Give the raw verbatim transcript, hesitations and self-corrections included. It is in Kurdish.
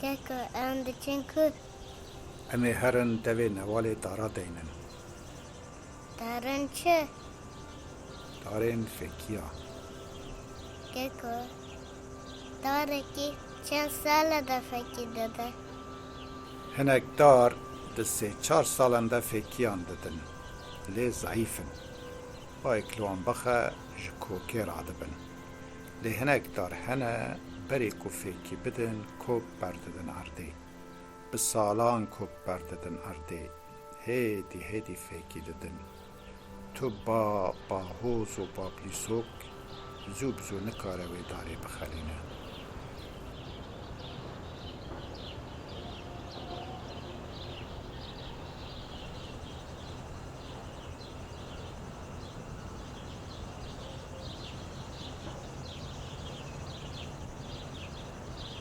Keko, em diçin ku? Em ê herin devê Newalê dara deynin. Darên çi? Darên fêkiya. Keko, darekî çend sala de fêkî dide? Hinek dar di sê çar salan de fêkiyan didin, lê zeîf in. Bayê ku li wan bixe ji kokê radibin. Lê hinek dar hene, berê ku fêkî bidin, kok berdidin erdê. Bi salan kok berdidin erdê. Hêdî hêdî fêkî didin. Tu ba, bahoz û bablîsok zû bi zû nikare wê darê bixelîne.